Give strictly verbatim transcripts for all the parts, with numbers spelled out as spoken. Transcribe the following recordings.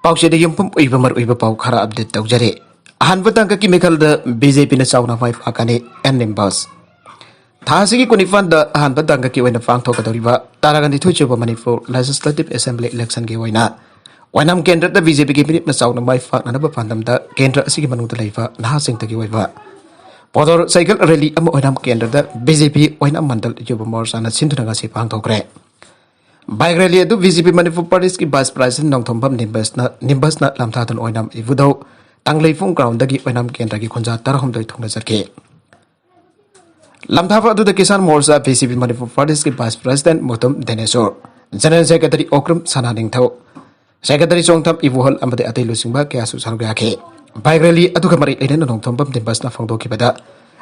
ꯄꯥꯎꯆꯦꯗ ꯌꯨꯝꯐꯝ ꯑꯣꯏꯕ ꯃꯔꯨꯑꯣꯏꯕ ꯄꯥꯎ ꯈꯔ ꯑꯞꯗꯦꯠ ꯇꯧꯖꯔꯤ꯫ ꯑꯍꯥꯟꯕ ꯇꯥꯡꯀꯛꯀꯤ ꯃꯤꯈꯜꯗ ꯕꯤ ꯖꯦ ꯄꯤꯅ ꯆꯥꯎꯅ ꯃꯥꯏ ꯄꯥꯛꯀꯅꯤ, ꯑꯦꯟ ꯅꯤꯝꯕꯁ꯫ ꯊꯥ ꯑꯁꯤꯒꯤ ꯀꯨꯟꯅꯤꯄꯥꯟꯗ ꯑꯍꯥꯟꯕ ꯇꯥꯡꯀꯛꯀꯤ ꯑꯣꯏꯅ ꯄꯥꯡꯊꯣꯛꯀꯗꯧꯔꯤꯕ ꯇꯔꯥꯒ ꯅꯤꯊꯣꯏ ꯁꯨꯕ ꯃꯅꯤꯄꯨꯔ ꯂꯦꯖꯤꯁꯂꯦꯇꯤꯚ ꯑꯦꯁꯦꯝꯕ꯭ꯂꯤ ꯏꯂꯦꯛꯁꯟꯒꯤ ꯑꯣꯏꯅ ꯑꯣꯏꯅꯥꯝ ꯀꯦꯟꯗ꯭ꯔꯗ ꯕꯤ ꯖꯦ ꯄꯤꯒꯤ ꯃꯤꯅꯤꯠꯅ ꯆꯥꯎꯅ ꯃꯥꯏ ꯄꯥꯛꯅꯅꯕ ꯄꯥꯟꯗꯝꯗ ꯀꯦꯟꯗ꯭ꯔ ꯑꯁꯤꯒꯤ ꯃꯅꯨꯡꯗ ꯂꯩꯕ ꯅꯍꯥꯁꯤꯡꯗꯒꯤ ꯑꯣꯏꯕ ꯄꯣꯗꯣꯔ ꯁꯥꯏꯀꯜ ꯔꯦꯂꯤ ꯑꯃ ꯑꯣꯏꯅꯥꯝ ꯀꯦꯟꯗ꯭ꯔꯗ ꯕꯤ ꯖꯦ ꯄꯤ ꯑꯣꯏꯅꯥꯝ ꯃꯟꯗꯜ ꯌꯨꯕ ꯃꯣꯔꯆꯥꯅ ꯁꯤꯟꯗꯨꯅ ꯉꯁꯤ ꯄꯥꯡꯊꯣꯛꯈ꯭ꯔꯦ꯫ ꯕꯥꯏꯛ ꯔꯦꯂꯤ ꯑꯗꯨ ꯕꯤ ꯖꯦ ꯄꯤ ꯃꯅꯤꯄꯨꯔ ꯄ꯭ꯔꯗꯦꯁꯀꯤ ꯚꯥꯏꯁ ꯄ꯭ꯔꯦꯁꯤꯗꯦꯟꯠ ꯅꯣꯡꯊꯣꯝꯕꯝ ꯅꯤꯝꯕꯁꯅ, ꯅꯤꯝꯕꯁꯅ ꯂꯝꯊꯥꯗꯨꯅ ꯑꯣꯏꯅꯥꯝ ꯏꯕꯨꯙꯧ ꯇꯥꯡꯂꯩꯐꯨꯡ ꯒ꯭ꯔꯥꯎꯟꯗꯒꯤ ꯑꯣꯏꯅꯥꯝ ꯀꯦꯟꯗ꯭ꯔꯒꯤ ꯈꯨꯟꯖꯥ ꯇꯔꯥꯍꯨꯝꯗꯣꯏ ꯊꯨꯡꯅ ꯆꯠꯈꯤ꯫ ꯂꯝꯊꯥꯕ ꯑꯗꯨꯗ Kisan Morcha, B J P Manipur ꯄ꯭ꯔꯗꯦꯁꯀꯤ vice president Mutum Deneshor, general secretary Okram Sananingthou, secretary Chongtham Ibohal ꯑꯃꯗꯤ ꯑꯇꯩ ꯂꯨꯆꯤꯡꯕ ꯀꯌꯥꯁꯨ ꯁꯔꯨꯛ ꯌꯥꯈꯤ꯫ ꯕꯥꯏꯛ ꯔꯦꯂꯤ ꯑꯗꯨꯒ ꯃꯔꯤ ꯂꯩꯅꯅ ꯅꯣꯡꯊꯣꯝꯕꯝ ꯅꯤꯝꯕꯁꯅ ꯐꯣꯡꯗꯣꯛꯈꯤꯕꯗ,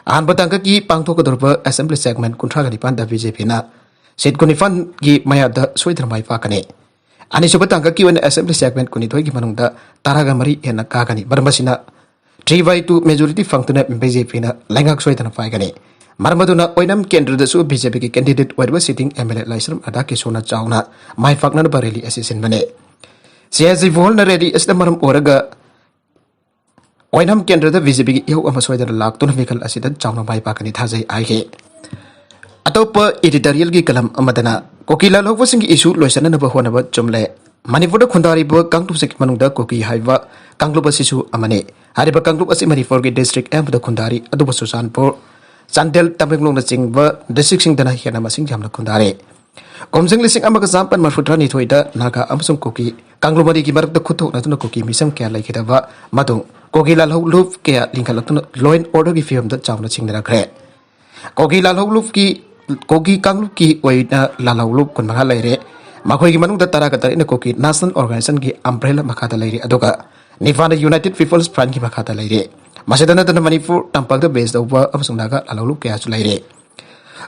ꯑꯍꯥꯟꯕ ꯇꯥꯡꯀꯛꯀꯤ ꯄꯥꯡꯊꯣꯛꯀꯗꯧꯔꯤꯕ ꯑꯁꯦꯝꯕ꯭ꯂꯤ ꯁꯦꯒꯃꯦꯟꯠ ꯀꯨꯟꯊ꯭ꯔꯥꯒ ꯅꯤꯄꯥꯟꯗ ꯕꯤ ꯖꯦ ꯄꯤꯅ ꯁꯤꯠ ꯀꯨꯟꯅꯤꯄꯥꯟꯒꯤ ꯃꯌꯥꯗ ꯁꯣꯏꯗꯅ ꯃꯥꯏ ꯄꯥꯛꯀꯅꯤ꯫ ꯑꯅꯤꯁꯨꯕ ꯇꯥꯡꯀꯛꯀꯤ ꯑꯣꯏꯅ ꯑꯁꯦꯝꯕ꯭ꯂꯤ ꯁꯦꯒꯃꯦꯟꯠ ꯀꯨꯟꯅꯤꯊꯣꯏꯒꯤ ꯃꯅꯨꯡꯗ ꯇꯔꯥꯒ ꯃꯔꯤ ꯍꯦꯟꯅ ꯀꯥꯒꯅꯤ꯫ ꯃꯔꯝ ꯑꯁꯤꯅ, three by two majority ꯐꯪꯗꯨꯅ ꯕꯤ ꯖꯦ ꯄꯤꯅ ꯂꯩꯉꯥꯛ ꯁꯣꯏꯗꯅ ꯄꯥꯏꯒꯅꯤ꯫ ꯃꯔꯝ ꯑꯗꯨꯅ ꯑꯣꯏꯅꯥꯝ ꯀꯦꯟꯗ꯭ꯔꯗꯁꯨ ꯕꯤ ꯖꯦ ꯄꯤꯒꯤ candidate ꯑꯣꯏꯔꯤꯕ sitting M L A Laishram ꯔꯥꯙꯥꯀꯤꯁꯣꯟꯅ ꯆꯥꯎꯅ ꯃꯥꯏ ꯄꯥꯛꯅꯅꯕ ꯔꯦꯂꯤ ꯑꯁꯤ ꯁꯤꯟꯕꯅꯤ꯫ ꯁꯤ ꯑꯦꯁ ꯏꯕꯣꯍꯜꯅ ꯔꯦꯂꯤ ꯑꯁꯤꯗ ꯃꯔꯝ ꯑꯣꯏꯔꯒ ꯑꯣꯏꯅꯥꯝ ꯀꯦꯟꯗ꯭ꯔꯗ ꯕꯤ ꯖꯦ ꯄꯤꯒꯤ ꯏꯍꯧ ꯑꯃ ꯁꯣꯏꯗꯅ ꯂꯥꯛꯇꯨꯅ ꯃꯤꯈꯜ ꯑꯁꯤꯗ ꯆꯥꯎꯅ ꯃꯥꯏ ꯄꯥꯛꯀꯅꯤ ꯊꯥꯖꯩ ꯍꯥꯏꯈꯤ꯫ ꯑꯇꯣꯞꯄ editorialꯒꯤ column ꯑꯃꯗꯅ ꯀꯨꯀꯤ ꯂꯥꯜꯍꯧꯕꯁꯤꯡꯒꯤ issue ꯂꯣꯏꯁꯤꯟꯅꯅꯕ ꯍꯣꯠꯅꯕ ꯆꯨꯝꯂꯦ꯫ ꯃꯅꯤꯄꯨꯔꯗ ꯈꯨꯟꯗꯥꯔꯤꯕ ꯀꯥꯡꯂꯨꯞꯁꯤꯡꯒꯤ ꯃꯅꯨꯡꯗ ꯀꯨꯀꯤ ꯍꯥꯏꯕ ꯀꯥꯡꯂꯨꯞ ꯑꯁꯤꯁꯨ ꯑꯃꯅꯤ꯫ ꯍꯥꯏꯔꯤꯕ ꯀꯥꯡꯂꯨꯞ ꯑꯁꯤ ꯃꯅꯤꯄꯨꯔꯒꯤ district ꯑꯌꯥꯝꯕꯗ ꯈꯨꯟꯗꯥꯔꯤ, ꯑꯗꯨꯕꯨ ꯆꯨꯔꯆꯥꯟꯄꯨꯔ, ꯆꯥꯟꯗꯦꯜ, ꯇꯃꯦꯡꯂꯣꯡꯅꯆꯤꯡꯕ districtꯁꯤꯡꯗꯅ ꯍꯦꯟꯅ ꯃꯁꯤꯡ ꯌꯥꯝꯅ ꯈꯨꯟꯗꯥꯔꯤ꯫ ꯀꯨꯝꯖꯤꯡ ꯂꯤꯁꯤꯡ ꯑꯃꯒ ꯆꯥꯃꯥꯄꯟ ꯃꯔꯤꯐꯨꯇꯔꯥ ꯅꯤꯊꯣꯏꯗ ꯅꯥꯒꯥ ꯑꯃꯁꯨꯡ ꯀꯨꯀꯤ ꯀꯥꯡꯂꯨꯞ ꯑꯅꯤꯒꯤ ꯃꯔꯛꯇ ꯈꯨꯠꯊꯣꯛꯅꯗꯨꯅ ꯀꯨꯀꯤ ꯃꯤꯁꯝ ꯀꯌꯥ ꯂꯩꯈꯤꯗꯕ ꯑꯃꯁꯨꯡ ꯀꯨꯀꯤ ꯂꯥꯜꯍꯧꯂꯨꯞ ꯀꯌꯥ ꯂꯤꯡꯈꯠꯂꯛꯇꯨꯅ law and orderꯒꯤ ꯐꯤꯕꯝꯗ ꯆꯥꯎꯅ ꯁꯤꯡꯅꯔꯛꯈ꯭ꯔꯦ꯫ ꯀꯨꯀꯤ ꯂꯥꯜꯍꯧꯂꯨꯞꯀꯤ, ꯀꯨꯀꯤ ꯀꯥꯡꯂꯨꯞꯀꯤ ꯑꯣꯏꯅ ꯂꯥꯜꯍꯧꯂꯨꯞ ꯀꯨꯟꯃꯉꯥ ꯂꯩꯔꯦ꯫ ꯃꯈꯣꯏꯒꯤ ꯃꯅꯨꯡꯗ ꯇꯔꯥꯒ ꯇꯔꯦꯠꯅ ꯀꯨꯀꯤ National Organizationꯒꯤ umbrella ꯃꯈꯥꯗ ꯂꯩꯔꯦ, ꯑꯗꯨꯒ ꯅꯤꯄꯥꯟꯅ United People's Frontꯀꯤ ꯃꯈꯥꯗ ꯂꯩꯔꯦ꯫ ꯃꯁꯤꯗ ꯅꯠꯇꯅ ꯃꯅꯤꯄꯨꯔ ꯇꯝꯄꯥꯛꯇ base ꯇꯧꯕ ꯑꯃꯁꯨꯡ ꯅꯥꯒꯥ ꯂꯥꯜꯍꯧꯂꯨꯞ ꯀꯌꯥꯁꯨ ꯂꯩꯔꯦ꯫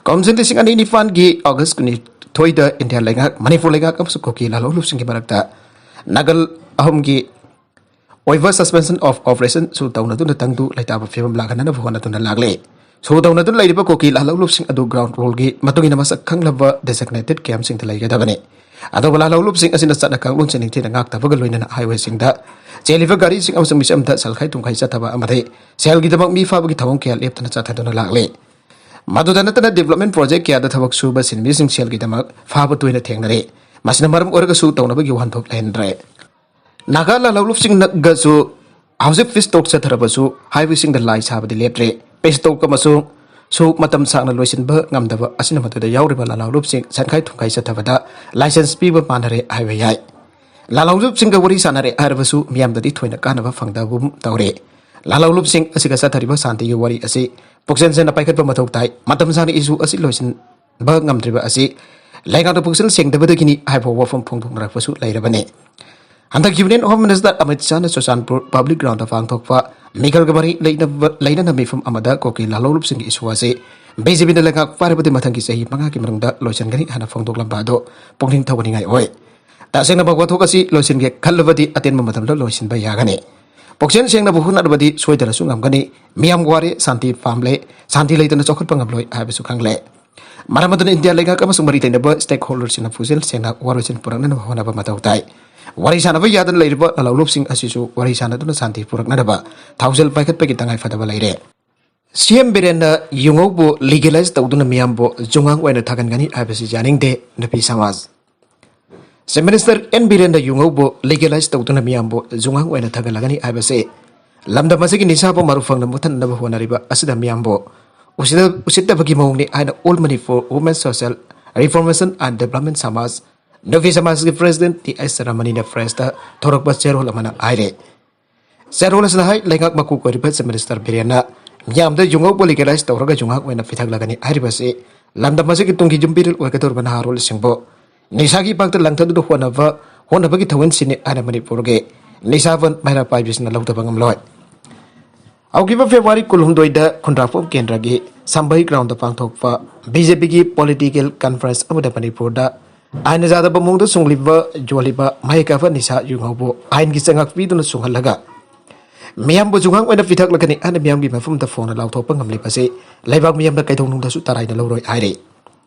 ꯀꯨꯝꯖꯤꯡ ꯂꯤꯁꯤꯡ ꯑꯅꯤ ꯅꯤꯄꯥꯟꯒꯤ August ꯀꯨꯟꯅꯤꯊꯣꯏꯗ ꯏꯟꯗꯤꯌꯥ ꯂꯩꯉꯥꯛ, ꯃꯅꯤꯄꯨꯔ ꯂꯩꯉꯥꯛ ꯑꯃꯁꯨꯡ ꯀꯨꯀꯤ ꯂꯥꯜꯍꯧꯂꯨꯞꯁꯤꯡꯒꯤ ꯃꯔꯛꯇ ꯅꯥꯒꯜ ꯑꯍꯨꯝꯒꯤ ꯑꯣꯏꯕ suspension of operationꯁꯨ ꯇꯧꯅꯗꯨꯅ ꯇꯪꯗꯨ ꯂꯩꯇꯥꯕ ꯐꯤꯕꯝ ꯂꯥꯛꯍꯟꯅꯕ ꯍꯣꯠꯅꯗꯨꯅ ꯂꯥꯛꯂꯦ꯫ ꯁꯨ ꯇꯧꯅꯗꯨꯅ ꯂꯩꯔꯤꯕ ꯀꯨꯀꯤ ꯂꯥꯜꯍꯧꯂꯨꯞꯁꯤꯡ ꯑꯗꯨ ground ruleꯒꯤ ꯃꯇꯨꯡ ꯏꯟꯅ ꯃꯁꯛ ꯈꯪꯂꯕ designated campꯁꯤꯡꯗ ꯂꯩꯒꯗꯕꯅꯤ꯫ ꯑꯗꯨꯕꯨ ꯂꯥꯜꯍꯧꯂꯨꯞꯁꯤꯡ ꯑꯁꯤꯅ ꯆꯠꯅ ꯀꯥꯡꯂꯣꯟꯁꯤꯡ ꯅꯤꯡꯊꯤꯅ ꯉꯥꯛꯇꯕꯒ ꯂꯣꯏꯅꯅ highwayꯁꯤꯡꯗ ꯆꯦꯜꯂꯤꯕ ꯒꯥꯔꯤꯁꯤꯡ ꯑꯃꯁꯨꯡ ꯃꯤꯆꯝꯗ ꯁꯦꯜꯈꯥꯏ ꯊꯨꯝꯈꯥꯏ ꯆꯠꯊꯕ ꯑꯃꯗꯤ ꯁꯦꯜꯒꯤꯗꯃꯛ ꯃꯤ ꯐꯥꯕꯒꯤ ꯊꯧꯑꯣꯡ ꯀꯌꯥ ꯂꯦꯞꯇꯅ ꯆꯠꯊꯗꯨꯅ ꯂꯥꯛꯂꯤ꯫ ꯃꯗꯨꯗ ꯅꯠꯇꯅ development project ꯀꯌꯥꯗ ꯊꯕꯛ ꯁꯨꯕ ꯁꯤꯟꯃꯤꯁꯤꯡ ꯁꯦꯜꯒꯤꯗꯃꯛ ꯐꯥꯕ ꯇꯣꯏꯅ ꯊꯦꯡꯅꯔꯤ꯫ ꯃꯁꯤꯅ ꯃꯔꯝ ꯑꯣꯏꯔꯒꯁꯨ ꯇꯧꯅꯕꯒꯤ ꯋꯥꯍꯟꯊꯣꯛ ꯂꯩꯍꯟꯗ꯭ꯔꯦ꯫ ꯅꯥꯒꯥ ꯂꯥꯜꯍꯧꯂꯨꯞꯁꯤꯡꯅꯒꯁꯨ ꯍꯧꯖꯤꯛ peace talk ꯆꯠꯊꯔꯕꯁꯨ highwayꯁꯤꯡꯗ ꯂꯥꯏ ꯁꯥꯕꯗꯤ ꯂꯦꯞꯇ꯭ꯔꯦ꯫ Peace talk ꯑꯃꯁꯨꯡ ꯁꯨ ꯃꯇꯝ ꯁꯥꯡꯅ ꯂꯣꯏꯁꯤꯟꯕ ꯉꯝꯗꯕ ꯑꯁꯤꯅ ꯃꯗꯨꯗ ꯌꯥꯎꯔꯤꯕ ꯂꯥꯜꯍꯧꯂꯨꯞꯁꯤꯡ ꯁꯦꯜꯈꯥꯏ ꯊꯨꯝꯈꯥꯏ ꯆꯠꯊꯕꯗ license ꯄꯤꯕ ꯃꯥꯟꯅꯔꯦ ꯍꯥꯏꯕ ꯌꯥꯏ꯫ ꯂꯥꯜꯍꯧꯂꯨꯞꯁꯤꯡꯒ ꯋꯥꯔꯤ ꯁꯥꯟꯅꯔꯦ ꯍꯥꯏꯔꯕꯁꯨ ꯃꯤꯌꯥꯝꯗꯗꯤ ꯊꯣꯏꯅ ꯀꯥꯟꯅꯕ ꯐꯪꯗꯕꯒꯨꯝ ꯇꯧꯔꯦ꯫ ꯂꯥꯜꯍꯧꯂꯨꯞꯁꯤꯡ ꯑꯁꯤꯒ ꯆꯠꯊꯔꯤꯕ ꯁꯥꯟꯇꯤꯒꯤ ꯋꯥꯔꯤ ꯑꯁꯤ ꯄꯨꯛꯆꯦꯜ ꯁꯦꯡꯅ ꯄꯥꯏꯈꯠꯄ ꯃꯊꯧ ꯇꯥꯏ꯫ ꯃꯇꯝ ꯁꯥꯡꯅ issue ꯑꯁꯤ ꯂꯣꯏꯁꯤꯟꯕ ꯉꯝꯗ꯭ꯔꯤꯕ ꯑꯁꯤ ꯂꯩꯉꯥꯛꯅ ꯄꯨꯛꯆꯦꯜ ꯁꯦꯡꯗꯕꯗꯒꯤꯅꯤ ꯍꯥꯏꯕ ꯋꯥꯐꯝ ꯐꯣꯡꯗꯣꯛꯅꯔꯛꯄꯁꯨ ꯂꯩꯔꯕꯅꯤ꯫ ꯍꯟꯗꯛ Union Home Minister Amit ꯁꯥꯍꯅ Churachandpur Public Groundꯗ ꯄꯥꯡꯊꯣꯛꯄ ꯃꯤꯈꯜꯒ ꯃꯔꯤ ꯂꯩꯅꯕ, ꯂꯩꯅꯅ ꯃꯤꯐꯝ ꯑꯃꯗ ꯀꯨꯀꯤ ꯂꯥꯜꯍꯧꯂꯨꯞꯁꯤꯡꯒꯤ issue ꯑꯁꯤ BJPꯅ ꯂꯩꯉꯥꯛ ꯄꯥꯏꯔꯕꯗꯤ ꯃꯊꯪꯒꯤ ꯆꯍꯤ ꯃꯉꯥꯒꯤ ꯃꯅꯨꯡꯗ ꯂꯣꯏꯁꯤꯟꯒꯅꯤ ꯍꯥꯏꯅ ꯐꯣꯡꯗꯣꯛꯂꯝꯕ ꯑꯗꯨ ꯄꯨꯛꯅꯤꯡ ꯊꯧꯒꯠꯅꯤꯡꯉꯥꯏ ꯑꯣꯏ꯫ ꯇꯁꯦꯡꯅꯃꯛ ꯋꯥꯊꯣꯛ ꯑꯁꯤ ꯂꯣꯏꯁꯤꯟꯒꯦ ꯈꯜꯂꯕꯗꯤ ꯑꯇꯦꯟꯕ ꯃꯇꯝꯗ ꯂꯣꯏꯁꯤꯟꯕ ꯌꯥꯒꯅꯤ꯫ ꯄꯨꯛꯆꯦꯜ ꯁꯦꯡꯅꯕꯨ ꯍꯣꯠꯅꯔꯕꯗꯤ ꯁꯣꯏꯗꯅꯁꯨ ꯉꯝꯒꯅꯤ꯫ ꯃꯤꯌꯥꯝ ꯋꯥꯔꯦ, ꯁꯥꯟꯇꯤ ꯄꯥꯝꯂꯦ, ꯁꯥꯟꯇꯤ ꯂꯩꯇꯅ ꯆꯥꯎꯈꯠꯄ ꯉꯝꯂꯣꯏ ꯍꯥꯏꯕꯁꯨ ꯈꯪꯂꯦ꯫ ꯃꯔꯝ ꯑꯗꯨꯅ ꯏꯟꯗꯤꯌꯥ ꯂꯩꯉꯥꯛ ꯑꯃꯁꯨꯡ ꯃꯔꯤ ꯂꯩꯅꯕ stakeholderꯁꯤꯡꯅ ꯄꯨꯛꯆꯦꯜ ꯁꯦꯡꯅ ꯋꯥꯔꯣꯏꯁꯤꯟ ꯄꯨꯔꯛꯅꯅꯕ ꯍꯣꯠꯅꯕ ꯃꯊꯧ ꯇꯥꯏ꯫ ꯋꯥꯔꯤ ꯁꯥꯅꯕ ꯌꯥꯗꯅ ꯂꯩꯔꯤꯕ ꯂꯥꯜꯍꯧꯂꯨꯞꯁꯤꯡ ꯑꯁꯤꯁꯨ ꯋꯥꯔꯤ ꯁꯥꯅꯗꯨꯅ ꯁꯥꯟꯇꯤ ꯄꯨꯔꯛꯅꯅꯕ ꯊꯧꯖꯤꯜ ꯄꯥꯏꯈꯠꯄꯒꯤ ꯇꯉꯥꯏ ꯐꯗꯕ ꯂꯩꯔꯦ꯫ CM ꯕꯤꯔꯦꯟꯅ ꯌꯨꯉꯧꯕꯨ legalize ꯇꯧꯗꯨꯅ ꯃꯤꯌꯥꯝꯕꯨ ꯖꯨꯉꯥꯡ ꯑꯣꯏꯅ ꯊꯥꯒꯟꯒꯅꯤ ꯍꯥꯏꯕꯁꯤ ꯌꯥꯅꯤꯡꯗꯦ ꯅꯨꯄꯤ ꯁꯃꯥꯖ꯫ Chief Minister N ꯕꯤꯔꯦꯟꯅ ꯌꯨꯉꯧꯕꯨ legalize ꯇꯧꯗꯨꯅ ꯃꯤꯌꯥꯝꯕꯨ ꯖꯨꯉꯥꯡ ꯑꯣꯏꯅ ꯊꯥꯒꯠꯂꯒꯅꯤ ꯍꯥꯏꯕꯁꯤ ꯂꯝꯗꯝ ꯑꯁꯤꯒꯤ ꯅꯤꯁꯥꯕꯨ ꯃꯔꯨ ꯐꯪꯅ ꯃꯨꯠꯊꯠꯅꯕ ꯍꯣꯠꯅꯔꯤꯕ ꯑꯁꯤꯗ ꯃꯤꯌꯥꯝꯕꯨ ꯎꯁꯤꯠꯇ-, ꯎꯁꯤꯠꯇꯕꯒꯤ ꯃꯑꯣꯡꯅꯤ ꯍꯥꯏꯅ All Manipur Women Social Reformation and Development ꯁꯃꯥꯖ, ꯅꯨꯄꯤ ꯁꯃꯥꯖꯀꯤ president ꯇꯤ ꯑꯦꯁ ꯁꯔꯃꯅꯤꯅ pressꯇ ꯊꯣꯔꯛꯄ ꯆꯦꯔꯣꯜ ꯑꯃꯅ ꯍꯥꯏꯔꯦ꯫ ꯆꯦꯔꯣꯜ ꯑꯁꯤꯅ ꯍꯥꯏ, ꯂꯩꯉꯥꯛ ꯃꯀꯣꯛ ꯑꯣꯏꯔꯤꯕ Chief Minister ꯕꯤꯔꯦꯟꯅ ꯃꯤꯌꯥꯝꯗ ꯌꯨꯉꯧꯕꯨ legalize ꯇꯧꯔꯒ ꯌꯨꯉꯥꯛ ꯑꯣꯏꯅ ꯄꯤꯊꯛꯂꯒꯅꯤ ꯍꯥꯏꯔꯤꯕꯁꯤ ꯂꯝꯗꯝ ꯑꯁꯤꯒꯤ ꯇꯨꯡꯒꯤ ꯌꯨꯝꯕꯤꯔꯦꯜ ꯑꯣꯏꯒꯗꯧꯔꯤꯕ ꯅꯍꯥꯔꯣꯜꯁꯤꯡꯕꯨ ꯅꯤꯁꯥꯒꯤ ꯏꯄꯥꯛꯇ ꯂꯪꯊꯗꯨꯅ ꯍꯣꯠꯅꯕ, ꯍꯣꯠꯅꯕꯒꯤ ꯊꯧꯑꯣꯟꯁꯤꯅꯤ ꯍꯥꯏꯅ ꯃꯅꯤꯄꯨꯔꯒꯤ ꯅꯤꯁꯥꯕꯟ ꯃꯩꯔꯥ ꯄꯥꯏꯕꯤꯁꯤꯡꯅ ꯂꯧꯗꯕ ꯉꯝꯂꯣꯏ꯫ ꯍꯧꯈꯤꯕ February ꯀꯨꯟꯍꯨꯝꯗꯣꯏꯗ ꯈꯨꯟꯗ꯭ꯔꯥꯛꯄꯝ ꯀꯦꯟꯗ꯭ꯔꯒꯤ ꯁꯝꯕꯩ groundꯗ ꯄꯥꯡꯊꯣꯛꯄ BJPꯒꯤ political conference ꯑꯃꯗ ꯃꯅꯤꯄꯨꯔꯗ ꯑꯥꯏꯟꯅ ꯌꯥꯗꯕ ꯃꯑꯣꯡꯗ ꯁꯨꯡꯂꯤꯕ, ꯌꯣꯜꯂꯤꯕ ꯃꯍꯩ ꯀꯥꯕ ꯅꯤꯁꯥ ꯌꯨꯉꯧꯕꯨ ꯑꯥꯏꯟꯒꯤ ꯆꯩꯉꯥꯛ ꯄꯤꯗꯨꯅ ꯁꯨꯡꯍꯜꯂꯒ ꯃꯤꯌꯥꯝꯕꯨ ꯖꯨꯉꯥꯡ ꯑꯣꯏꯅ ꯄꯤꯊꯛꯂꯒꯅꯤ ꯍꯥꯏꯅ ꯃꯤꯌꯥꯝꯒꯤ ꯃꯐꯝꯗ ꯐꯣꯡꯅ ꯂꯥꯎꯊꯣꯛꯄ ꯉꯝꯂꯤꯕꯁꯤ ꯂꯩꯕꯥꯛ ꯃꯤꯌꯥꯝꯅ ꯀꯩꯗꯧꯅꯨꯡꯗꯁꯨ ꯇꯔꯥꯏꯅ ꯂꯧꯔꯣꯏ ꯍꯥꯏꯔꯤ꯫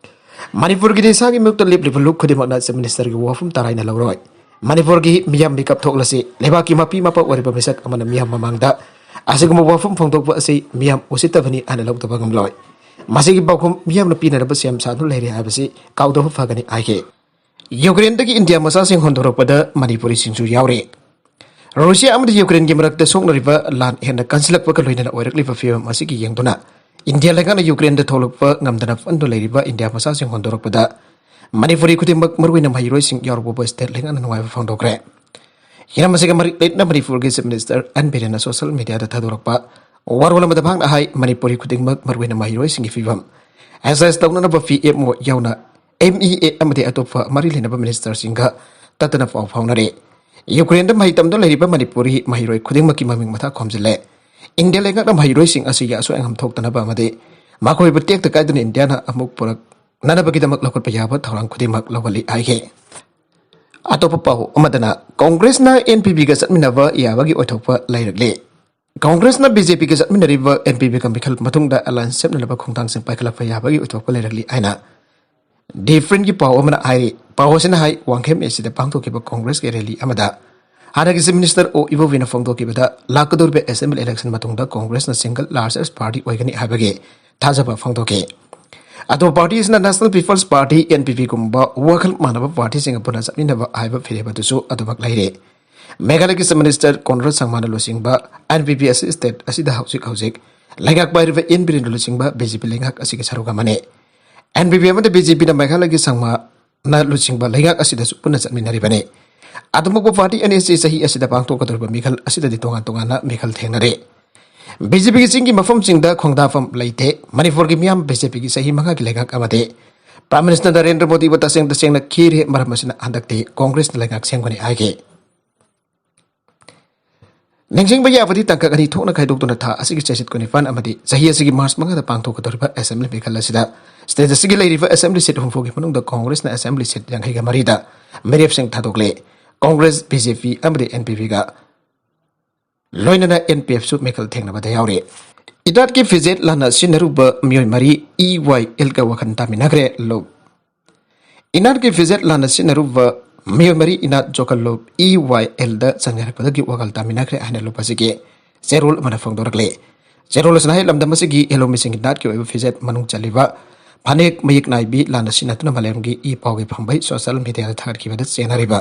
ꯃꯅꯤꯄꯨꯔꯒꯤ ꯅꯤꯡꯁꯥꯒꯤ ꯃꯥꯌꯣꯛꯇ ꯂꯦꯞꯂꯤꯕ ꯂꯨꯞ ꯈꯨꯗꯤꯡꯃꯛꯅ Chief Minister ꯒꯤ ꯋꯥꯐꯝ ꯇꯔꯥꯏꯅ ꯂꯧꯔꯣꯏ꯫ ꯃꯅꯤꯄꯨꯔꯒꯤ ꯃꯤꯌꯥꯝ ꯃꯤꯀꯞ ꯊꯣꯛꯂꯁꯤ, ꯂꯩꯕꯥꯛꯀꯤ ꯃꯄꯤ ꯃꯄꯥ ꯑꯣꯏꯔꯤꯕ ꯃꯤꯁꯛ ꯑꯃꯅ ꯃꯤꯌꯥꯝ ꯃꯃꯥꯡꯗ ꯑꯁꯤꯒꯨꯝꯕ ꯋꯥꯐꯝ ꯐꯣꯡꯗꯣꯛꯄ ꯑꯁꯤ ꯃꯤꯌꯥꯝ ꯎꯁꯤꯠꯇꯕꯅꯤ ꯍꯥꯏꯅ ꯂꯧꯗꯕ ꯉꯝꯂꯣꯏ꯫ ꯃꯁꯤꯒꯤ ꯄꯥꯎꯈꯨꯝ ꯃꯤꯌꯥꯝꯅ ꯄꯤꯅꯅꯕ ꯁꯦꯝ ꯁꯥꯗꯨꯅ ꯂꯩꯔꯦ ꯍꯥꯏꯕꯁꯤ ꯀꯥꯎꯗꯕ ꯐꯒꯅꯤ ꯍꯥꯏꯈꯤ꯫ ꯌꯨꯀ꯭ꯔꯦꯟꯗꯒꯤ ꯏꯟꯗꯤꯌꯥ ꯃꯆꯥꯁꯤꯡ ꯍꯣꯟꯗꯣꯔꯛꯄꯗ ꯃꯅꯤꯄꯨꯔꯤꯁꯤꯡꯁꯨ ꯌꯥꯎꯔꯤ꯫ ꯔꯨꯁꯤꯌꯥ ꯑꯃꯗꯤ ꯌꯨꯀ꯭ꯔꯦꯟꯒꯤ ꯃꯔꯛꯇ ꯁꯣꯛꯅꯔꯤꯕ ꯂꯥꯟ ꯍꯦꯟꯅ ꯀꯟꯁꯤꯜꯂꯛꯄꯒ ꯂꯣꯏꯅꯅ ꯑꯣꯏꯔꯛꯂꯤꯕ ꯐꯤꯕꯝ ꯑꯁꯤꯒꯤ ꯌꯦꯡꯗꯨꯅ ꯏꯟꯗꯤꯌꯥ ꯂꯩꯉꯥꯛꯅ ꯌꯨꯀ꯭ꯔꯦꯟꯗ ꯊꯣꯛꯂꯛꯄ ꯉꯝꯗꯅ ꯐꯟꯗꯨꯅ ꯂꯩꯔꯤꯕ ꯏꯟꯗꯤꯌꯥ ꯃꯆꯥꯁꯤꯡ ꯍꯣꯟꯗꯣꯔꯛꯄꯗ ꯃꯅꯤꯄꯨꯔꯤ ꯈꯨꯗꯤꯡꯃꯛ, ꯃꯔꯨꯑꯣꯏꯅ ꯃꯍꯩꯔꯣꯏꯁꯤꯡ ꯌꯥꯎꯔꯛꯄꯕꯨ state ꯂꯩꯉꯥꯛꯅ ꯅꯨꯡꯉꯥꯏꯕ ꯐꯣꯡꯗꯣꯛꯈ꯭ꯔꯦ꯫ ꯍꯤꯔꯝ ꯑꯁꯤꯒ ꯃꯔꯤ ꯂꯩꯅꯅ ꯃꯅꯤꯄꯨꯔꯒꯤ Chief Minister ꯑꯦꯟ ꯕꯤꯔꯦꯟꯅ social media ꯗ ꯊꯥꯗꯣꯔꯛꯄ ꯋꯥꯔꯣꯜ ꯑꯃꯗ ꯃꯍꯥꯛꯅ ꯍꯥꯏ, ꯃꯅꯤꯄꯨꯔꯤ ꯈꯨꯗꯤꯡꯃꯛ, ꯃꯔꯨꯑꯣꯏꯅ ꯃꯍꯩꯔꯣꯏꯁꯤꯡꯒꯤ ꯐꯤꯕꯝ assess ꯇꯧꯅꯅꯕ ꯄꯤ ꯑꯦꯝ ꯑꯣ ꯌꯥꯎꯅ ꯑꯦꯝ ꯏ ꯑꯦ ꯑꯃꯗꯤ ꯑꯇꯣꯞꯄ ꯃꯔꯤ ꯂꯩꯅꯕ minister ꯁꯤꯡꯒ ꯇꯠꯇꯅ ꯄꯥꯎ ꯐꯥꯎꯅꯔꯦ꯫ ꯌꯨꯀ꯭ꯔꯦꯟꯗ ꯃꯍꯩ ꯇꯝꯗꯨꯅ ꯂꯩꯔꯤꯕ ꯃꯅꯤꯄꯨꯔꯤ ꯃꯍꯩꯔꯣꯏ ꯈꯨꯗꯤꯡꯃꯛꯀꯤ ꯃꯃꯤꯡ ꯃꯊꯥ ꯈꯣꯝꯖꯤꯜꯂꯦ꯫ ꯏꯟꯗꯤꯌꯥ ꯂꯩꯉꯥꯛꯅ ꯃꯍꯩꯔꯣꯏꯁꯤꯡ ꯑꯁꯤꯒꯤ ꯑꯁꯣꯏ ꯑꯉꯥꯝ ꯊꯣꯛꯇꯅꯕ ꯑꯃꯗꯤ ꯃꯈꯣꯏꯕꯨ ꯇꯦꯛꯇ ꯀꯥꯏꯗꯅ ꯏꯟꯗꯤꯌꯥꯅ ꯑꯃꯨꯛ ꯄꯨꯔꯛꯅꯅꯕꯒꯤꯗꯃꯛ ꯂꯧꯈꯠꯄ ꯌꯥꯕ ꯊꯧꯔꯥꯡ ꯈꯨꯗꯤꯡꯃꯛ ꯂꯧꯍꯜꯂꯤ ꯍꯥꯏꯈꯤ꯫ ꯑꯇꯣꯞꯄ ꯄꯥꯎ ꯑꯃꯗꯅ, ꯀꯣꯡꯒ꯭ꯔꯦꯁꯅ ꯑꯦꯟ ꯄꯤ ꯄꯤꯒ ꯆꯠꯃꯤꯟꯅꯕ ꯌꯥꯕꯒꯤ ꯑꯣꯏꯊꯣꯛꯄ ꯂꯩꯔꯛꯂꯦ꯫ ꯀꯣꯡꯒ꯭ꯔꯦꯁꯅ ꯕꯤ ꯖꯦ ꯄꯤꯒ ꯆꯠꯃꯤꯟꯅꯔꯤꯕ ꯑꯦꯟ ꯄꯤ ꯄꯤꯒ ꯃꯤꯈꯜ ꯃꯇꯨꯡꯗ alliance ꯁꯦꯝꯅꯅꯕ ꯈꯣꯡꯊꯥꯡꯁꯤꯡ ꯄꯥꯏꯈꯠꯂꯛꯄ ꯌꯥꯕꯒꯤ ꯑꯣꯏꯊꯣꯛꯄ ꯂꯩꯔꯛꯂꯤ ꯍꯥꯏꯅ ꯗꯤꯐ꯭ꯔꯦꯟꯒꯤ ꯄꯥꯎ ꯑꯃꯅ ꯍꯥꯏꯔꯤ꯫ ꯄꯥꯎ ꯑꯁꯤꯅ ꯍꯥꯏ, ꯋꯥꯡꯈꯦꯝ ꯑꯦꯁꯤꯗ ꯄꯥꯡꯊꯣꯛꯈꯤꯕ ꯀꯣꯡꯒ꯭ꯔꯦꯁꯀꯤ rally ꯑꯃꯗ ꯍꯥꯟꯅꯒꯤ Chief Minister ꯑꯣ ꯏꯕꯣꯕꯤꯅ ꯐꯣꯡꯗꯣꯛꯈꯤꯕꯗ, ꯂꯥꯛꯀꯗꯧꯔꯤꯕ assembly election ꯃꯇꯨꯡꯗ ꯀꯣꯡꯒ꯭ꯔꯦꯁꯅ single largest party ꯑꯣꯏꯒꯅꯤ ꯍꯥꯏꯕꯒꯤ ꯊꯥꯖꯕ ꯐꯣꯡꯗꯣꯛꯈꯤ꯫ ꯑꯗꯣ party ꯑꯁꯤꯅ National People's Party, N P P ꯒꯨꯝꯕ ꯋꯥꯈꯜ ꯃꯥꯟꯅꯕ party ꯁꯤꯡꯒ ꯄꯨꯟꯅ ꯆꯠꯃꯤꯟꯅꯕ ꯍꯥꯏꯕ ꯐꯤꯔꯦꯞ ꯑꯗꯨꯁꯨ ꯑꯗꯨꯃꯛ ꯂꯩꯔꯦ꯫ ꯃꯦꯘꯥꯂꯌꯒꯤ Chief Minister ꯀꯣꯟꯔꯥꯗ ꯁꯪꯃꯥꯅ ꯂꯨꯆꯤꯡꯕ N P P ꯑꯁꯤ state ꯑꯁꯤꯗ ꯍꯧꯖꯤꯛ ꯍꯧꯖꯤꯛ ꯂꯩꯉꯥꯛ ꯄꯥꯏꯔꯤꯕ ꯑꯦꯟ ꯕꯤꯔꯦꯟꯅ ꯂꯨꯆꯤꯡꯕ ꯕꯤ ꯖꯦ ꯄꯤ ꯂꯩꯉꯥꯛ ꯑꯁꯤꯒꯤ ꯁꯔꯨꯛ ꯑꯃꯅꯤ꯫ N P P ꯑꯃꯗꯤ ꯕꯤ ꯖꯦ ꯄꯤꯅ ꯃꯦꯘꯥꯂꯌꯒꯤ ꯁꯪꯃꯥꯅ ꯂꯨꯆꯤꯡꯕ ꯂꯩꯉꯥꯛ ꯑꯁꯤꯗꯁꯨ ꯄꯨꯟꯅ ꯆꯠꯃꯤꯟꯅꯔꯤꯕꯅꯤ꯫ ꯑꯗꯨꯃꯛꯄꯨ party ꯑꯅꯤ ꯑꯁꯤ ꯆꯍꯤ ꯑꯁꯤꯗ ꯄꯥꯡꯊꯣꯛꯀꯗꯧꯔꯤꯕ ꯃꯤꯈꯜ ꯑꯁꯤꯗꯗꯤ ꯇꯣꯉꯥꯟ ꯇꯣꯉꯥꯟꯅ ꯃꯤꯈꯜ ꯊꯦꯡꯅꯔꯤ꯫ ꯕꯤ ꯖꯦ ꯄꯤꯒꯤ ꯆꯤꯡꯒꯤ ꯃꯐꯝꯁꯤꯡꯗ ꯈꯣꯡꯗꯥꯐꯝ ꯂꯩꯇꯦ꯫ ꯃꯅꯤꯄꯨꯔꯒꯤ ꯃꯤꯌꯥꯝ ꯕꯤ ꯖꯦ ꯄꯤꯒꯤ ꯆꯍꯤ ꯃꯉꯥꯒꯤ ꯂꯩꯉꯥꯛ ꯑꯃꯗꯤ Prime Minister ꯅꯔꯦꯟꯗ꯭ꯔ ꯃꯣꯗꯤꯕꯨ ꯇꯁꯦꯡ ꯇꯁꯦꯡꯅ ꯈꯤꯔꯦ꯫ ꯃꯔꯝ ꯑꯁꯤꯅ ꯍꯟꯗꯛꯇꯤ ꯀꯣꯡꯒ꯭ꯔꯦꯁꯅ ꯂꯩꯉꯥꯛ ꯁꯦꯝꯒꯅꯤ ꯍꯥꯏꯈꯤ꯫ ꯅꯤꯡꯁꯤꯡꯕ ꯌꯥꯕꯗꯤ, ꯇꯥꯡꯀꯛ ꯑꯅꯤ ꯊꯣꯛꯅ ꯈꯥꯏꯗꯣꯛꯇꯨꯅ ꯊꯥ ꯑꯁꯤꯒꯤ ꯆꯩꯆꯠ ꯀꯨꯟꯅꯤꯄꯥꯟ ꯑꯃꯗꯤ ꯆꯍꯤ ꯑꯁꯤꯒꯤ ꯃꯥꯔꯆ ꯃꯉꯥꯗ ꯄꯥꯡꯊꯣꯛꯀꯗꯧꯔꯤꯕ assembly ꯃꯤꯈꯜ ꯑꯁꯤꯗ state ꯑꯁꯤꯒꯤ ꯂꯩꯔꯤꯕ assembly seat ꯍꯨꯝꯐꯨꯒꯤ ꯃꯅꯨꯡꯗ ꯀꯣꯡꯒ꯭ꯔꯦꯁꯅ assembly seat ꯌꯥꯡꯈꯩꯒ ꯃꯔꯤꯗ ꯃꯤꯔꯦꯞꯁꯤꯡ ꯊꯥꯗꯣꯛꯂꯦ꯫ ꯀꯣꯡꯒ꯭ꯔꯦꯁ, ꯕꯤ ꯖꯦ ꯄꯤ ꯑꯃꯗꯤ ꯑꯦꯟ ꯄꯤ ꯄꯤꯒ ꯂꯣꯏꯅꯅ ꯑꯦꯟ ꯄꯤ ꯑꯦꯐꯁꯨ ꯃꯤꯈꯜ ꯊꯦꯡꯅꯕꯗ ꯌꯥꯎꯔꯤ꯫ ꯏꯗꯥꯠꯀꯤ ꯐꯤꯖꯦꯠ ꯂꯥꯟꯅ ꯁꯤꯖꯤꯟꯅꯔꯨꯕ ꯃꯤꯑꯣꯏ ꯃꯔꯤ ꯏ ꯋꯥꯏ ꯑꯦꯜꯒ ꯋꯥꯈꯜ ꯇꯥꯃꯤꯟꯅꯈ꯭ꯔꯦ꯫ ꯂꯣꯛ ꯏꯅꯥꯠꯀꯤ ꯐꯤꯖꯦꯠ ꯂꯥꯟꯅ ꯁꯤꯖꯤꯟꯅꯔꯨꯕ ꯃꯤꯑꯣꯏ ꯃꯔꯤ ꯏꯅꯥꯠ ꯖꯣꯀꯜ ꯂꯨꯞ ꯏ ꯋꯥꯏ ꯑꯦꯜꯗ ꯆꯪꯅꯔꯛꯄꯗꯒꯤ ꯋꯥꯈꯜ ꯇꯥꯃꯤꯟꯅꯈ꯭ꯔꯦ ꯍꯥꯏꯅ ꯂꯨꯞ ꯑꯁꯤꯒꯤ ꯆꯦꯔꯣꯜ ꯑꯃꯅ ꯐꯣꯡꯗꯣꯔꯛꯂꯤ꯫ ꯆꯦꯔꯣꯜ ꯑꯁꯤꯅ ꯍꯥꯏ, ꯂꯝꯗꯝ ꯑꯁꯤꯒꯤ ꯏꯍꯦꯜꯂꯣꯃꯤꯁꯤꯡꯒꯤ ꯅꯥꯠꯀꯤ ꯑꯣꯏꯕ ꯐꯤꯖꯦꯠ ꯃꯅꯨꯡ ꯆꯜꯂꯤꯕ ꯐꯅꯦꯛ ꯃꯌꯦꯛ ꯅꯥꯏꯕꯤ ꯂꯥꯟꯅ ꯁꯤꯖꯤꯟꯅꯗꯨꯅ ꯃꯥꯂꯦꯝꯒꯤ ꯏ ꯄꯥꯎꯒꯤ ꯐꯝꯕꯩ ꯁꯣꯁꯤꯌꯦꯜ ꯃꯤꯗꯤꯌꯥꯗ ꯊꯥꯒꯠꯈꯤꯕꯗ ꯆꯦꯟꯅꯔꯤꯕ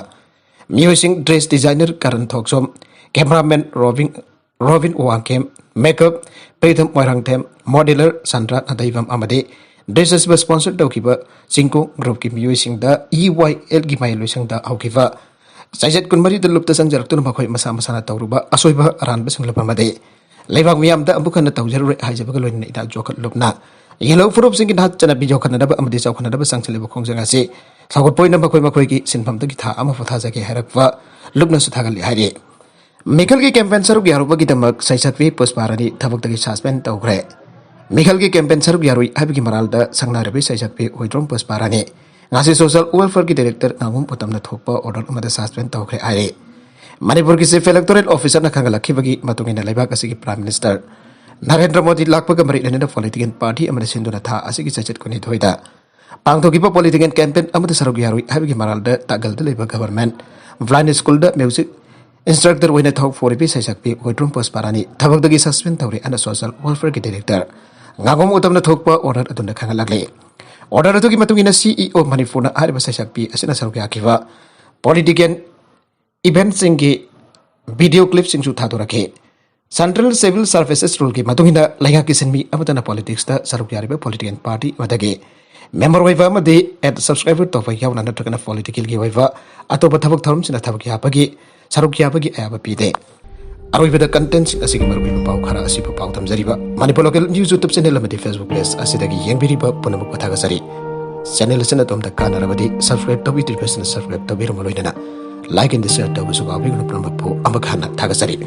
ꯃꯤꯑꯣꯏꯁꯤꯡ, dress designer Karan Thokchom, cameraman Robin, Robin Wangkhem, makeup Pritam Moirangthem, modeller Sandra Nadeibam ꯑꯃꯗꯤ ꯗ꯭ꯔꯦꯁ ꯑꯁꯤꯕꯨ ꯁ꯭ꯄꯣꯟꯁꯔ ꯇꯧꯈꯤꯕ ꯆꯤꯡꯀꯣꯡ ꯒ꯭ꯔꯨꯞꯀꯤ ꯃꯤꯑꯣꯏꯁꯤꯡꯗ ꯏ ꯋꯥꯏ ꯑꯦꯜꯒꯤ ꯃꯌꯥꯏꯂꯣꯏꯁꯪꯗ ꯍꯧꯈꯤꯕ ꯆꯩꯆꯠ ꯀꯨꯟꯃꯔꯤꯗ ꯂꯨꯞꯇ ꯆꯪꯖꯔꯛꯇꯨꯅ ꯃꯈꯣꯏ ꯃꯁꯥ ꯃꯁꯥꯅ ꯇꯧꯔꯨꯕ ꯑꯁꯣꯏꯕ ꯑꯔꯥꯟꯕꯁꯤꯡ ꯂꯨꯞ ꯑꯃꯗꯤ ꯂꯩꯕꯥꯛ ꯃꯤꯌꯥꯝꯗ ꯑꯃꯨꯛ ꯍꯟꯅ ꯇꯧꯖꯔꯔꯣꯏ ꯍꯥꯏꯖꯕꯒ ꯂꯣꯏꯅꯅ ꯏꯅꯥꯠ ꯖꯣꯀꯠ ꯂꯨꯞꯅ ꯌꯦꯜꯍꯧ ꯐꯨꯔꯨꯞꯁꯤꯡꯒꯤ ꯅꯥꯠ ꯆꯠꯅꯕꯤ ꯌꯣꯛꯈꯠꯅꯅꯕ ꯑꯃꯗꯤ ꯆꯥꯎꯈꯠꯅꯅꯕ ꯆꯪꯁꯤꯜꯂꯤꯕ ꯈꯣꯡꯖꯪ ꯑꯁꯤ ꯁꯧꯒꯠꯄ ꯑꯣꯏꯅ ꯃꯈꯣꯏ ꯃꯈꯣꯏꯒꯤ ꯁꯤꯟꯐꯝꯗꯒꯤ ꯊꯥ ꯑꯃ ꯄꯣꯊꯥꯖꯒꯦ ꯍꯥꯏꯔꯛꯄ ꯂꯨꯞꯅꯁꯨ ꯊꯥꯒꯠꯂꯤ ꯍꯥꯏꯔꯤ꯫ ꯃꯤꯈꯜꯒꯤ ꯀꯦꯝꯄꯦꯟ ꯁꯔꯨꯛ ꯌꯥꯔꯨꯕꯒꯤꯗꯃꯛ ꯁꯩꯁꯛꯄꯤ ꯄꯨꯁꯄꯥ ꯔꯥꯅꯤ ꯊꯕꯛꯇꯒꯤ ꯁꯁꯄꯦꯟ ꯇꯧꯈ꯭ꯔꯦ꯫ ꯃꯤꯈꯜꯒꯤ ꯀꯦꯝꯄꯦꯟ ꯁꯔꯨꯛ ꯌꯥꯔꯨꯏ ꯍꯥꯏꯕꯒꯤ ꯃꯔꯥꯜꯗ ꯁꯪꯅꯥꯏꯔꯕꯤ ꯁꯩꯁꯛꯄꯤ ꯍꯨꯏꯗ꯭ꯔꯣꯝ ꯄꯨꯁꯄꯥ ꯔꯥꯅꯤ ꯉꯁꯤ ꯁꯣꯁꯤꯌꯦꯜ ꯋꯦꯜꯐꯤꯌꯔꯒꯤ ꯗꯥꯏꯔꯦꯛꯇꯔ ꯉꯥꯉꯣꯝ ꯎꯇꯝꯅ ꯊꯣꯛꯄ ꯑꯣꯔꯗꯔ ꯑꯃꯗ ꯁꯁꯄꯦꯟ ꯇꯧꯈ꯭ꯔꯦ ꯍꯥꯏꯔꯤ꯫ ꯃꯅꯤꯄꯨꯔꯒꯤ ꯆꯤꯐ ꯏꯂꯦꯛꯇꯣꯔꯦꯜ ꯑꯣꯐꯤꯁꯔꯅ ꯈꯪꯍꯜꯂꯛꯈꯤꯕꯒꯤ ꯃꯇꯨꯡ ꯏꯟꯅ ꯂꯩꯕꯥꯛ ꯑꯁꯤꯒꯤ ꯄ꯭ꯔꯥꯏꯝ ꯃꯤꯅꯤꯁꯇꯔ ꯅꯔꯦꯟꯗ꯭ꯔ ꯃꯣꯗꯤ ꯂꯥꯛꯄꯒ ꯃꯔꯤ ꯂꯩꯅꯅ ꯄꯣꯂꯤꯇꯤꯀꯦꯜ ꯄꯥꯔꯇꯤ ꯑꯃꯅ ꯁꯤꯟꯗꯨꯅ ꯊꯥ ꯑꯁꯤꯒꯤ ꯆꯩꯆꯠ ꯀꯨꯟꯅꯤꯊꯣꯏꯗ ꯄꯥꯡꯊꯣꯛꯈꯤꯕ ꯄꯣꯂꯤꯇꯤꯀꯦꯜ ꯀꯦꯝꯄꯦꯟ ꯑꯃꯗ ꯁꯔꯨꯛ ꯌꯥꯔꯨꯏ ꯍꯥꯏꯕꯒꯤ ꯃꯔꯥꯜꯗ ꯇꯥꯒꯜꯗ ꯂꯩꯕ ꯒꯚꯔꯟꯃꯦꯟꯠ ꯕ꯭ꯂꯥꯏꯟꯗ ꯁ꯭ꯀꯨꯜꯗ ꯃ꯭ꯌꯨꯖꯤꯛ ꯏꯟꯁꯇ꯭ꯔꯛꯇꯔ ꯑꯣꯏꯅ ꯊꯧ ꯐꯣꯔꯤꯕꯤ ꯁꯩꯁꯛꯄꯤ ꯍꯨꯏꯗ꯭ꯔꯣꯝ ꯄꯨꯁꯄꯥ ꯔꯥꯅꯤ ꯊꯕꯛꯇꯒꯤ ꯁꯁꯄꯦꯟ ꯇꯧꯔꯦ ꯍꯥꯏꯅ ꯁꯣꯁꯤꯌꯦꯜ ꯋꯦꯜꯐꯤꯌꯔꯒꯤ ꯗꯥꯏꯔꯦꯛꯇꯔ ꯉꯥꯉꯣꯝ ꯎꯇꯝꯅ ꯊꯣꯛꯄ ꯑꯣꯔꯗꯔ ꯑꯗꯨꯅ ꯈꯪꯍꯜꯂꯛꯂꯤ꯫ ꯑꯣꯔꯗꯔ ꯑꯗꯨꯒꯤ ꯃꯇꯨꯡ ꯏꯟꯅ ꯁꯤꯏꯑꯣ ꯃꯅꯤꯄꯨꯔꯅ ꯍꯥꯏꯔꯤꯕ ꯁꯩꯁꯛꯄꯤ ꯑꯁꯤꯅ ꯁꯔꯨꯛ ꯌꯥꯈꯤꯕ ꯄꯣꯂꯤꯇꯤꯀꯦꯜ ꯏꯚꯦꯟꯠꯁꯤꯡꯒꯤ ꯚꯤꯗꯤꯑꯣ ꯀ꯭ꯂꯤꯞꯁꯤꯡꯁꯨ ꯊꯥꯗꯣꯔꯛꯈꯤ꯫ ꯁꯦꯟꯇ꯭ꯔꯦꯜ ꯁꯤꯚꯤꯜ ꯁꯔꯚꯤꯁꯦꯁ ꯔꯨꯜꯒꯤ ꯃꯇꯨꯡ ꯏꯟꯅ ꯂꯩꯉꯥꯛꯀꯤ ꯁꯤꯟꯃꯤ ꯑꯃꯠꯇꯅ ꯄꯣꯂꯤꯇꯤꯛꯁꯇ ꯁꯔꯨꯛ ꯌꯥꯔꯤꯕ ꯄꯣꯂꯤꯇꯤꯀꯦꯜ ꯄꯥꯔꯇꯤ ꯑꯃꯗꯒꯤ ꯃꯦꯝꯕꯔ ꯑꯣꯏꯕ ꯑꯃꯗꯤ ꯑꯦꯠ ꯁꯕꯁꯀ꯭ꯔꯥꯏꯕꯔ ꯇꯧꯕ ꯌꯥꯎꯅ ꯅꯠꯇ꯭ꯔꯒꯅ ꯄꯣꯂꯤꯇꯤꯀꯦꯜꯒꯤ ꯑꯣꯏꯕ ꯑꯇꯣꯞꯄ ꯊꯕꯛ ꯊꯧꯔꯝꯁꯤꯡꯗ ꯊꯕꯛ ꯌꯥꯕꯒꯤ, ꯁꯔꯨꯛ ꯌꯥꯕꯒꯤ ꯑꯌꯥꯕ ꯄꯤꯗꯦ꯫ ꯑꯔꯣꯏꯕꯗ ꯀꯟꯇꯦꯟꯠꯁꯤꯡ ꯑꯁꯤꯒꯤ ꯃꯔꯨꯑꯣꯏꯕ ꯄꯥꯎ ꯈꯔ ꯑꯁꯤꯕꯨ ꯄꯥꯎ ꯊꯝꯖꯔꯤꯕ Manipur local news YouTube channel ꯑꯃꯗꯤ ꯐꯦꯁꯕꯨꯛ ꯄꯦꯖ ꯑꯁꯤꯗꯒꯤ ꯌꯦꯡꯕꯤꯔꯤꯕ ꯄꯨꯝꯅꯃꯛꯄꯨ ꯊꯥꯒꯠꯆꯔꯤ꯫ ꯆꯦꯅꯦꯜ ꯑꯁꯤꯅ ꯑꯗꯣꯝꯗ ꯀꯥꯟꯅꯔꯕꯗꯤ ꯁꯕꯁꯀ꯭ꯔꯥꯏꯕ ꯇꯧꯕꯤꯗ꯭ꯔꯤꯕꯁꯤꯡꯅ ꯁꯕꯁꯀ꯭ꯔꯥꯏꯕ ꯇꯧꯕꯤꯔꯝꯕ ꯂꯣꯏꯅꯅ ꯂꯥꯏꯛ ꯑꯦꯟ ꯗꯤꯁꯂꯥꯏꯛ ꯇꯧꯕꯁꯨ ꯀꯥꯎꯕꯤꯒꯅꯨ꯫ ꯄꯨꯝꯅꯃꯛꯄꯨ ꯑꯃꯨꯛ ꯍꯟꯅ ꯊꯥꯒꯠꯆꯔꯤ꯫